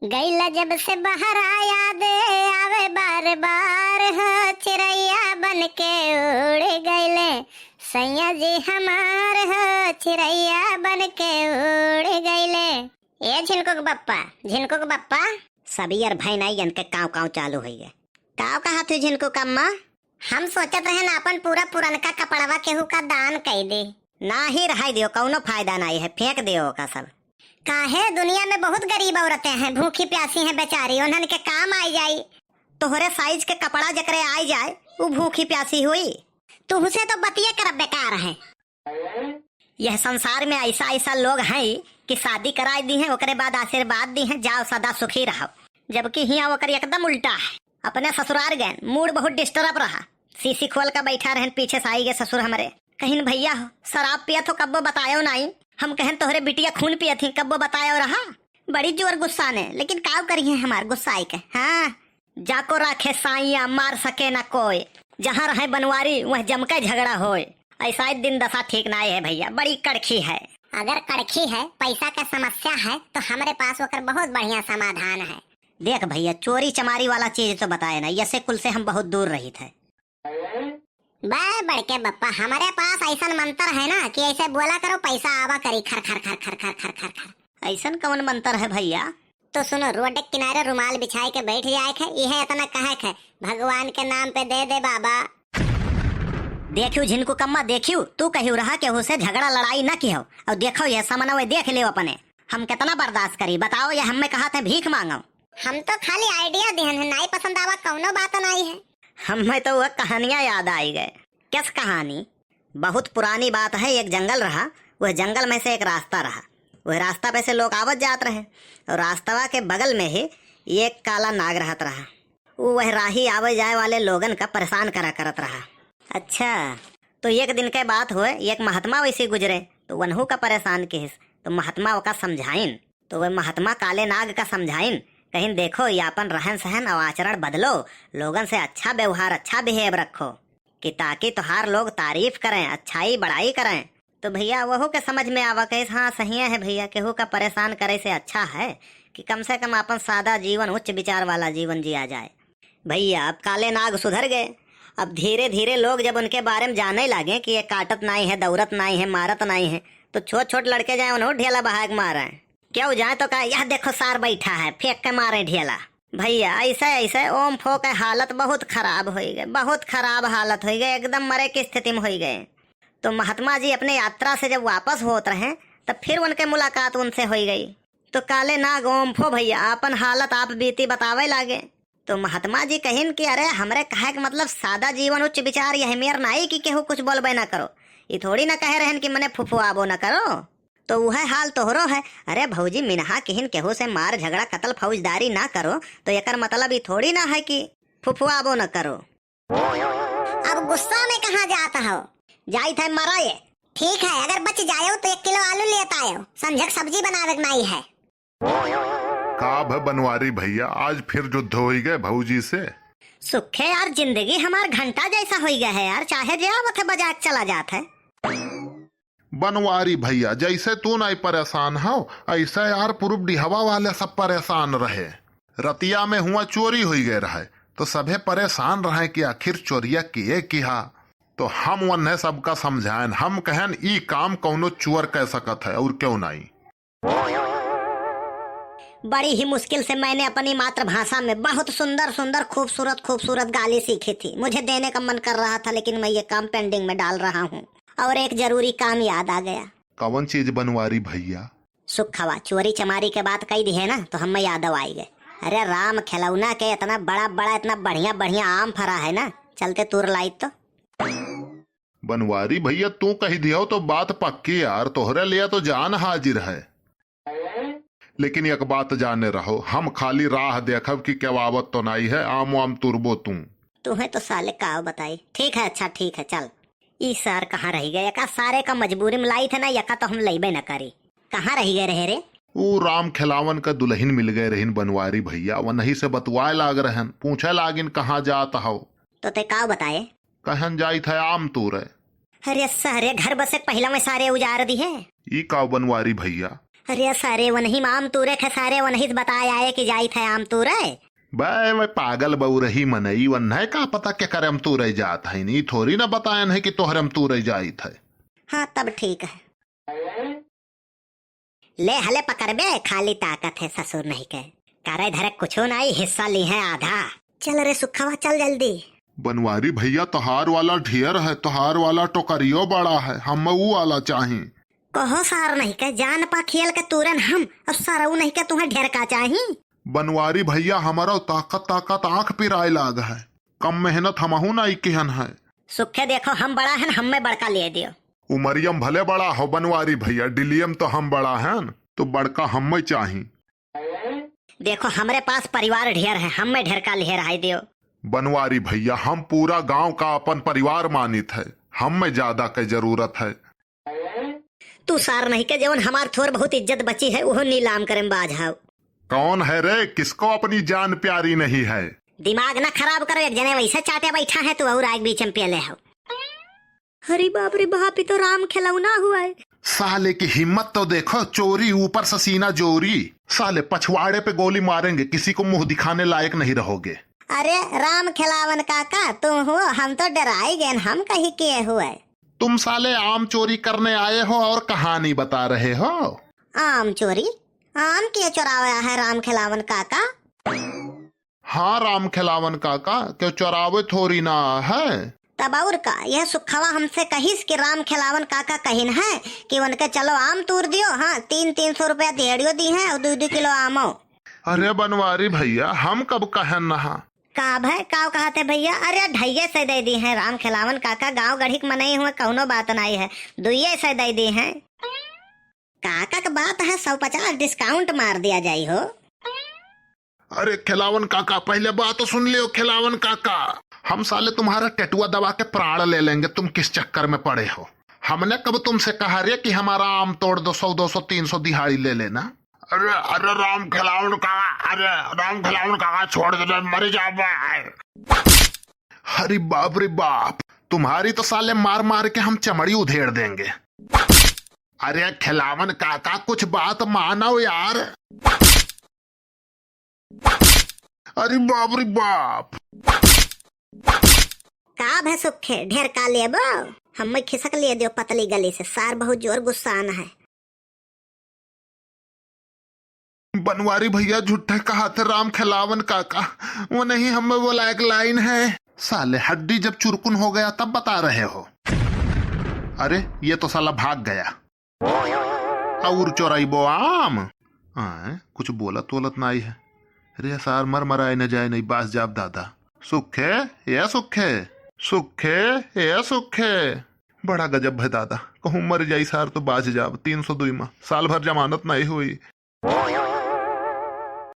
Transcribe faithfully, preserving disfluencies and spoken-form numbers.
गइला जब से बहरा याद आवे बार बार हो, चिरैया बन के उड़ गइले सैया जी हमार हो, चिरैया बन के उड़ गइले। ए झिनकुक बप्पा, झिनकुक बप्पा। सबियर भई नाई, इनके काव काव चालू होइगे। काव कहत हू झिनकुक अम्मा? हम सोचत रहेन आपन पूरा पुरनका कपड़वा केहू का दान कई दे। नाही, रहाई दियो, कौनो फायदा नाही है, फेंक दियो ओका सब। काहे, दुनिया में बहुत गरीब औरतें हैं, भूखी प्यासी हैं बेचारी, उन्हन के काम आई जाई। तोहरे साइज के कपड़ा जकरे आई जाए, उ भूखी प्यासी हुई। तुहसे तो बतिये करब बेकार है। यह संसार में ऐसा ऐसा लोग हैं कि शादी कराई दी हैं, ओकरे बाद आशीर्वाद दी हैं, जाओ सदा सुखी रहो, जबकि हियाँ ओकर एकदम उल्टा है। अपने ससुरार गए, मूड बहुत डिस्टर्ब रहा। सीसी खोल के बैठा रहन, पीछे से आई गए ससुर हमरे। कहिन, "भैया हो, शराब पियत हो, कब्बो बतायो नाई।" हम कहन, "तोहरे बिटिया खून पियत ही, कब्बो बतायो रहा?" बड़ी जोर गुस्सा ने, लेकिन काव करिहे हमार गुस्सा आई के। हाँ, "जाको राखे साइया, मार सके ना कोई, जहाँ रहे बनवारी, वह जम के झगड़ा होए।" ऐसा ही दिन दशा ठीक नाई है भैया, बड़ी कड़खी है। अगर कड़खी है, पैसा का समस्या है, तो हमरे पास ओकर बहुत बढ़िया समाधान है। देख भैया, चोरी चमारी वाला चीज तो बताए ना, यसे कुल से हम बहुत दूर रहित है। बे बड़के बप्पा, हमरे पास ऐसन मंत्र है ना कि ऐसे बोला करो, पैसा आवा करी, खर खर खर खर खर खर खर खर। ऐसन कौन मंत्र है भैया? तो सुनो, रोड के किनारे रुमाल बिछाए के बैठ जाए के, इहे इतना कहे के, "भगवान के नाम पे दे दे बाबा।" देखियो झिनकुक अम्मा, देखियो, तू कहियो रहा केहू से झगड़ा लड़ाई ना किहो, और देखो यह समनवे देख लियो अपने, हम कितना बर्दाश्त करी, बताओ, ये हमें कहा थे भीख मांगो। हम तो खाली idea दिहन है, नाई पसंद आवा कौनो बात नाई है। हमें तो वह कहानियाँ याद आई गए। किस कहानी? बहुत पुरानी बात है, एक जंगल रहा, वह जंगल में से एक रास्ता रहा, वह रास्ता पे से लोग आवत जात रहे, और रास्तवा के बगल में ही एक काला नाग रहत रहा। वो वह राही आवे जाए वाले लोगन का परेशान करा करत रहा। अच्छा, तो एक दिन के बात होए, एक महात्मा वैसे गुजरे, तो वनहू का परेशान किहिस, तो महात्मा ओका समझाइन। तो वह महात्मा काले नाग का समझाइन, कहिन, "देखो, ये आपन रहन सहन और आचरण बदलो, लोगन से अच्छा व्यवहार, अच्छा behave रखो, कि ताकि तोहार लोग तारीफ करें, अच्छाई बड़ाई करें।" तो भैया वहू के समझ में आवा, कहिस, "हाँ, सही है भैया, केहू का परेशान करे से अच्छा है कि कम से कम आपन सादा जीवन, उच्च विचार वाला जीवन जिया जाए।" भैया, अब काले नाग सुधर गए। अब धीरे धीरे लोग जब उनके बारे में जाने लागे कि ये काटत नाई है, दौड़त नाई है, मारत नाई है, तो छोट छोट लड़के जाए उन्हों ढेला बहाए के मारे। क्यों जाए तो कहे, "यह देखो सार बैठा है, फेंक के मारे ढेला।" भैया, ऐसे ऐसे ओम्फो के हालत बहुत खराब होई गए, बहुत खराब हालत होई गए, एकदम मरे की स्थिति में होई गए। तो महात्मा जी अपने यात्रा से जब वापस होत रहे, तब फिर उनके मुलाकात उनसे होई गई। तो काले नाग ओम्फो भैया आपन हालत आप बीती बतावे लागे। तो महात्मा जी कहिन कि अरे, हमरे कहे के मतलब सादा जीवन उच्च विचार यह मेर नाई कि केहू कुछ बोलबे ना करो। ई थोड़ी ना कहे रहन कि मने फुफुआबो ना करो। तो उहे हाल तोहरो है। अरे भौजी, मिनहा किहिन केहू से मार झगड़ा, कत्ल फौजदारी ना करो, तो एकर मतलब ई थोड़ी ना है कि फुफुआबो ना करो। अब गुस्सा में कहाँ जात हो? जाइत है मरए। ठीक है, अगर बच जायो तो एक किलो आलू लेत आयो, संझक सब्जी बनावे के नाई है। का भे बनवारी भैया, आज फिर युद्ध होई गए भौजी से? सुखे यार, जिंदगी हमार घंटा जैसा होई गए है यार, चाहे जे आवत है बजा के चला जात है। बनवारी भैया, जैसे तू नाई परेशान हो, ऐसे यार पूरब डिहवा वाले सब परेशान रहे। रतिया में हुआ चोरी होई गए रहे, तो सभे परेशान रहे कि आखिर चोरिया किए किहा। तो हम वन्हे सबका समझाएन, हम कहन, "ई काम कौनो चोर कह सकत है और क्यों नाई।" बड़ी ही मुश्किल से मैंने अपनी मातृभाषा में बहुत सुंदर सुंदर, खूबसूरत खूबसूरत गाली सीखी थी। मुझे देने का मन कर रहा था, लेकिन मैं ये काम pending में डाल रहा हूँ। और एक जरूरी काम याद आ गया। कौन चीज बनवारी भैया? सुखवा, चोरी चमारी के बात कही दी है ना, तो हमें याद आई गए। अरे राम खिलौना के इतना बड़ा बड़ा, इतना बढ़िया बढ़िया आम फरा है ना, चलते तूर लाई तो। बनवारी भैया, तू कही दियो तो बात पक्की यार, तोहरे लिए तो जान हाजिर है। लेकिन एक बात जाने रहो, हम खाली राह देखब कि केव आवत तो नाई है, आम वाम तुरबो तू। तुम्हें तो साले का बताई। ठीक है, अच्छा ठीक है, चल। ई सार कहाँ रही गए? एका सारे का मजबूरी में लाई थे ना, एका तो हम लइबे न करी। कहाँ रही गए रहे रे? ऊ राम खेलावन का दुल्हन मिल गए रहिन बनवारी भैया, वनही से बतुआए लाग रहन, पूछे लागिन कहाँ जात हव। तो ते का बताए? कहन जाइत है आम तूरे। अरे सारे, घर बसे पहला में सारे उजार दी है। ई का बनवारी भैया? अरे सारे, वनही में आम तूरे थे सारे, वनही से बताए आए कि जाइत है आम तूरे। बे, वे पागल बउरही मनई, वन्हे का पता के करे आम तूरे जात है, नी थोड़ी ना बतायन है कि तोहरे आम तूरे जाइत है। हाँ, तब ठीक है। ले हले पकड़बे, खाली ताकत है ससुर नहीं के। करे धरे कुछो नाई, हिस्सा ली है आधा। चल रे सुखवा, चल जल्दी। बनवारी भैया, तोहार वाला ढेर है, तोहार वाला टोकरियो बड़ा है, हम ऊ वाला चाही। कहो सार नहीं के, जान पा खियल के तूरन हम, और सरऊ नहीं के तुम्हें ढेर का चाही। बनवारी भैया, हमारा ताकत ताकत आंख पिराए लाग है, कम मेहनत हमहू नाई किहन है। सुखे देखो, हम बड़ा हन, हमें बड़का ले दियो। उमरियम भले बड़ा हो बनवारी भैया, डिलियम तो हम बड़ा हन, तो बड़का हमें चाही। देखो, हमरे पास परिवार ढेर है, हमें ढेर का ढेर है दियो। बनवारी भैया, हम पूरा गांव का अपन परिवार मानित है, हमें ज्यादा के जरूरत है। तू सार नहीं के, जवन हमार थोर बहुत इज्जत बची है, उहो नीलाम करे में बाझ हाउ। कौन है रे, किसको अपनी जान प्यारी नहीं है? दिमाग ना खराब करो, एक जने वैसे चाटे बैठा है, तू और आग बीच में पेले हो। अरे बाप रे बाप, ये तो राम खिलौना हुआ है। साले की हिम्मत तो देखो, चोरी ऊपर से सीना जोरी। साले पछवाड़े पे गोली मारेंगे, किसी को मुंह दिखाने लायक नहीं रहोगे। अरे राम खिलावन काका, तुम हो, हम तो डराई गए, हम कहीं के हुए। तुम साले आम चोरी करने आए हो और कहानी बता रहे हो। आम चोरी? आम के चोरावा है राम खिलावन काका? हाँ राम खिलावन काका, क्यों चोरावे थोड़ी ना है। तब और का, यह सुखवा हमसे कहिस कि राम खिलावन काका कहिन है कि उनके चलो आम तूर दियो, हाँ, तीन, तीन सौ रुपया दिहेड़ियो दी हैं और दो, दो किलो आमो। अरे बनवारी भैया, हम कब कहन नहा? का भय, का कहते भैया? अरे ढाइये सै दे दी हैं राम खिलावन काका, गांव गढ़ी के मनई हुए, कौनो बात नाई है, दुइये सै दे दी हैं। काका के बात है, सौ पचास discount मार दिया जाई हो। अरे खिलावन काका, पहले बात तो सुन लियो खिलावन काका, हम साले तुम्हारा टेटुआ दबा के प्राण ले लेंगे, तुम किस चक्कर में पड़े हो? हमने कब तुमसे कहा रे कि हमारा आम तोड़ दो, सौ, दो सौ, तीन सौ दिहाड़ी ले लेना? अरे, अरे राम खिलावन काका, अरे राम खिलावन काका, छोड़ दे, मर जाबा। अरे बाप रे बाप, तुम्हारी तो साले मार मार के हम चमड़ी उधेड़ देंगे। अरे खिलावन काका, कुछ बात मानो यार। अरे बाप रे बाप। का भे सुखे, ढेर का लेबो? हमें खिसक लिए दियो पतली गली से, सार बहुत जोर गुस्सान है। बनवारी भैया झूठे कहा थे राम खिलावन काका, वो नहीं हमें वो लायक लाइन है। साले हड्डी जब चुरकुन हो गया तब बता रहे हो। अरे ये तो साला भाग गया। और चोराइबो आम। आए, कुछ बोलत वोलत नाई है। रे सार मर मराए न जाए नहीं बास जाब दादा। सुखे, ए सुखे, सुखे, ए सुखे। बड़ा गजब है दादा, कहूँ मर जाई सार तो बाच जाब। तीन सौ दुई मा साल भर जमानत नहीं हुई।